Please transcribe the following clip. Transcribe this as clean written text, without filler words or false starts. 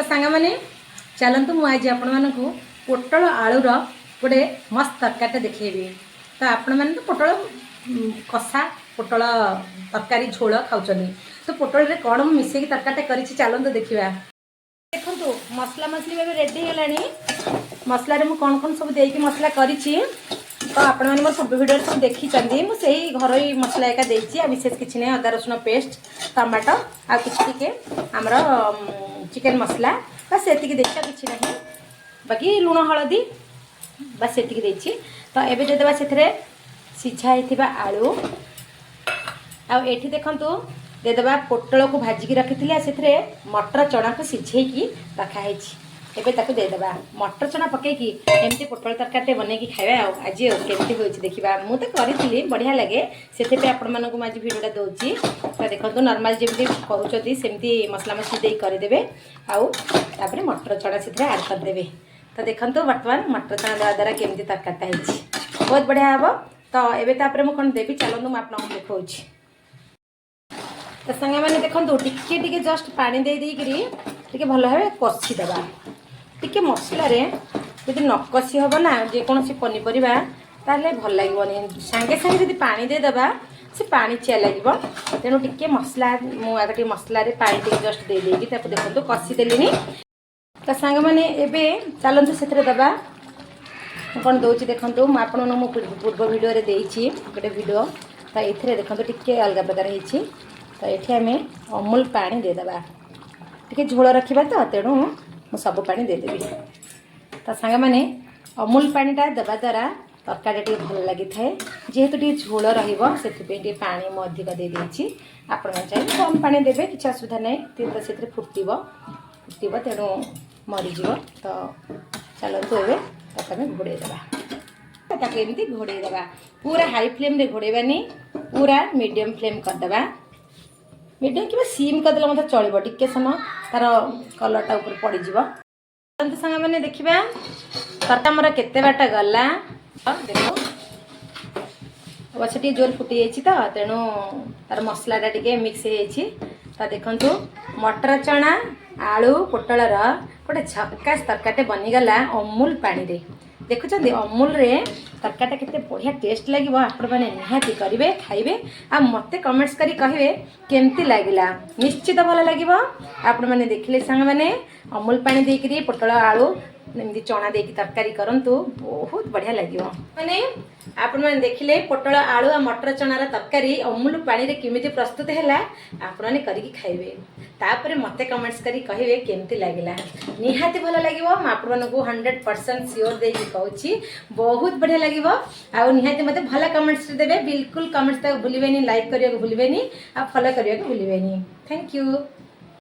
ସାଙ୍ଗମାନେ, ଚାଲନ୍ତୁ, ମୁଁ ଆଜି ଆପଣମାନଙ୍କୁ ପୋଟଳ ଆଳୁର ଗୋଟେ ମସ୍ତ ତରକାରୀଟା ଦେଖେଇବି। ତ ଆପଣମାନେ ତ ପୋଟଳ କଷା, ପୋଟଳ ତରକାରୀ ଝୋଳ ଖାଉଛନ୍ତି। ତ ପୋଟଳରେ କ'ଣ ମୁଁ ମିଶେଇକି ତରକାରୀଟା କରିଛି, ଚାଲନ୍ତୁ ଦେଖିବା। ଦେଖନ୍ତୁ, ମସଲା ମସଲି ଏବେ ରେଡ଼ି ହେଇଗଲାଣି। ମସଲାରେ ମୁଁ କ'ଣ କ'ଣ ସବୁ ଦେଇକି ମସଲା କରିଛି, ତ ଆପଣମାନେ ମୋର ସବୁ ଭିଡ଼ିଓରେ ସବୁ ଦେଖିଛନ୍ତି। ମୁଁ ସେଇ ଘରୋଇ ମସଲା ଏକା ଦେଇଛି, ଆଉ ବିଶେଷ କିଛି ନାହିଁ। ଅଦା ରସୁଣ ପେଷ୍ଟ, ଟମାଟୋ ଆଉ କିଛି ଟିକେ ଆମର ଚିକେନ୍ ମସଲା, ବାସ୍ ସେତିକି ଦେଇଛି, ଆଉ କିଛି ନାହିଁ। ବାକି ଲୁଣ, ହଳଦୀ, ବାସ୍ ସେତିକି ଦେଇଛି। ତ ଏବେ ଦେଇଦେବା ସେଥିରେ ସିଝା ହେଇଥିବା ଆଳୁ। ଆଉ ଏଠି ଦେଖନ୍ତୁ, ଦେଇଦେବା ପୋଟଳକୁ ଭାଜିକି ରଖିଥିଲି, ଆଉ ସେଥିରେ ମଟର ଚଣାକୁ ସିଝେଇକି ରଖା ହେଇଛି। ଏବେ ତାକୁ ଦେଇଦେବା। ମଟର ଚଣା ପକେଇକି ଏମିତି ପୋଟଳ ତରକାରୀଟେ ବନେଇକି ଖାଇବା ଆଉ ଆଜି, ଆଉ କେମିତି ହୋଇଛି ଦେଖିବା। ମୁଁ ତ କରିଥିଲି, ବଢ଼ିଆ ଲାଗେ, ସେଥିପାଇଁ ଆପଣମାନଙ୍କୁ ମୁଁ ଆଜି ଭିଡ଼ିଓଟା ଦେଉଛି। ତ ଦେଖନ୍ତୁ, ନର୍ମାଲ ଯେମିତି କରୁଛନ୍ତି ସେମିତି ମସଲା ମସଲି ଦେଇ କରିଦେବେ, ଆଉ ତାପରେ ମଟର ଚଣା ସେଥିରେ ଆଡ଼୍ କରିଦେବେ। ତ ଦେଖନ୍ତୁ, ବର୍ତ୍ତମାନ ମଟର ଚଣା ଦେବା ଦ୍ୱାରା କେମିତି ତରକାରୀଟା ହେଇଛି, ବହୁତ ବଢ଼ିଆ ହେବ। ତ ଏବେ ତାପରେ ମୁଁ କ'ଣ ଦେବି, ଚାଲନ୍ତୁ ମୁଁ ଆପଣଙ୍କୁ ଦେଖାଉଛି। ତ ସାଙ୍ଗମାନେ ଦେଖନ୍ତୁ, ଟିକେ ଟିକେ ଜଷ୍ଟ ପାଣି ଦେଇ ଦେଇକିରି ଟିକେ ଭଲ ଭାବେ କଷିଦେବା। ଟିକେ ମସଲାରେ ଯଦି ନ କଷି ହେବ ନା ଯେକୌଣସି ପନିପରିବା, ତାହେଲେ ଭଲ ଲାଗିବନି। ସାଙ୍ଗେ ସାଙ୍ଗେ ଯଦି ପାଣି ଦେଇଦେବା, ସେ ପାଣିଚିଆ ଲାଗିବ। ତେଣୁ ଟିକେ ମସଲା ମୁଁ ଆଗ ଟିକେ ମସଲାରେ ପାଣି ଟିକେ ଜଷ୍ଟ ଦେଇ ଦେଇକି ତାକୁ ଦେଖନ୍ତୁ କଷିଦେଲିଣି। ତ ସାଙ୍ଗମାନେ, ଏବେ ଚାଲନ୍ତୁ ସେଥିରେ ଦେବା। ମୁଁ କ'ଣ ଦେଉଛି ଦେଖନ୍ତୁ। ମୁଁ ଆପଣଙ୍କୁ ମୁଁ ପୂର୍ବ ଭିଡ଼ିଓରେ ଦେଇଛି ଗୋଟେ ଭିଡ଼ିଓ। ତ ଏଥିରେ ଦେଖନ୍ତୁ, ଟିକେ ଅଲଗା ପ୍ରକାର ହେଇଛି। ତ ଏଠି ଆମେ ଅମୁଲ ପାଣି ଦେଇଦେବା। ଟିକେ ଝୋଳ ରଖିବା ତ, ତେଣୁ ମୁଁ ସବୁ ପାଣି ଦେଇଦେବି। ତ ସାଙ୍ଗମାନେ, ଅମୁଲ ପାଣିଟା ଦେବା ଦ୍ୱାରା ତରକାରୀଟା ଟିକେ ଭଲ ଲାଗିଥାଏ। ଯେହେତୁ ଟିକେ ଝୋଳ ରହିବ, ସେଥିପାଇଁ ଟିକେ ପାଣି ମୁଁ ଅଧିକ ଦେଇଦେଇଛି। ଆପଣମାନେ ଚାହିଁଲେ କମ୍ ପାଣି ଦେବେ, କିଛି ଅସୁବିଧା ନାହିଁ। ତ ସେଥିରେ ଫୁଟିବ ଫୁଟିବ, ତେଣୁ ମରିଯିବ। ତ ଚାଲନ୍ତୁ, ଏବେ ତାକୁ ଆମେ ଘୋଡ଼େଇ ଦେବା। ତାକୁ ଏମିତି ଘୋଡ଼େଇ ଦେବା। ପୁରା ହାଇ ଫ୍ଲେମ୍ରେ ଘୋଡ଼େଇବାନି, ପୁରା ମିଡ଼ିୟମ୍ ଫ୍ଲେମ୍ କରିଦେବା। ମିଡ଼ିୟମ୍ କିମ୍ବା ସିମ୍ କରିଦେଲେ ମଧ୍ୟ ଚଳିବ। ଟିକେ ସମୟ ତାର କଲର୍ଟା ଉପରେ ପଡ଼ିଯିବ। ଚାଲନ୍ତୁ ସାଙ୍ଗମାନେ, ଦେଖିବା ତରକା ଆମର କେତେ ବାଟ ଗଲା। ଦେଖ, ଅବଶ୍ୟ ଟିକେ ଜୋର ଫୁଟି ଯାଇଛି ତ, ତେଣୁ ତାର ମସଲାଟା ଟିକେ ମିକ୍ସ ହେଇଯାଇଛି। ତ ଦେଖନ୍ତୁ, ମଟର ଚଣା, ଆଳୁ, ପୋଟଳର ଗୋଟେ ଝକାସ ତରକାରୀଟେ ବନିଗଲା ଅମୁଲ ପାଣିରେ। ଦେଖୁଛନ୍ତି, ଅମୁଲରେ ତରକାରୀଟା କେତେ ବଢ଼ିଆ ଟେଷ୍ଟ ଲାଗିବ। ଆପଣମାନେ ନିହାତି କରିବେ, ଖାଇବେ ଆଉ ମୋତେ କମେଣ୍ଟସ୍ କରି କହିବେ କେମିତି ଲାଗିଲା। ନିଶ୍ଚିତ ଭଲ ଲାଗିବ। ଆପଣମାନେ ଦେଖିଲେ ସାଙ୍ଗମାନେ, ଅମୁଲ ପାଣି ଦେଇକିରି ପୋଟଳ, ଆଳୁ, ଏମିତି ଚଣା ଦେଇକି ତରକାରୀ କରନ୍ତୁ, ବହୁତ ବଢ଼ିଆ ଲାଗିବ। ମାନେ ଆପଣମାନେ ଦେଖିଲେ ପୋଟଳ, ଆଳୁ ଆଉ ମଟର ଚଣାର ତରକାରୀ ଅମୁଲ ପାଣିରେ କେମିତି ପ୍ରସ୍ତୁତ ହେଲା। ଆପଣମାନେ କରିକି ଖାଇବେ, ତାପରେ ମୋତେ କମେଣ୍ଟସ୍ କରି କହିବେ କେମିତି ଲାଗିଲା। ନିହାତି ଭଲ ଲାଗିବ, ମୁଁ ଆପଣମାନଙ୍କୁ 100% ସିଓର ଦେଇକି କହୁଛି, ବହୁତ ବଢ଼ିଆ ଲାଗିବ। ଆଉ ନିହାତି ମୋତେ ଭଲ କମେଣ୍ଟସ୍ ଦେବେ। ବିଲକୁଲ କମେଣ୍ଟସ୍ ତାକୁ ଭୁଲିବେନି, ଲାଇକ୍ କରିବାକୁ ଭୁଲିବେନି ଆଉ ଫଲୋ କରିବାକୁ ଭୁଲିବେନି। Thank you.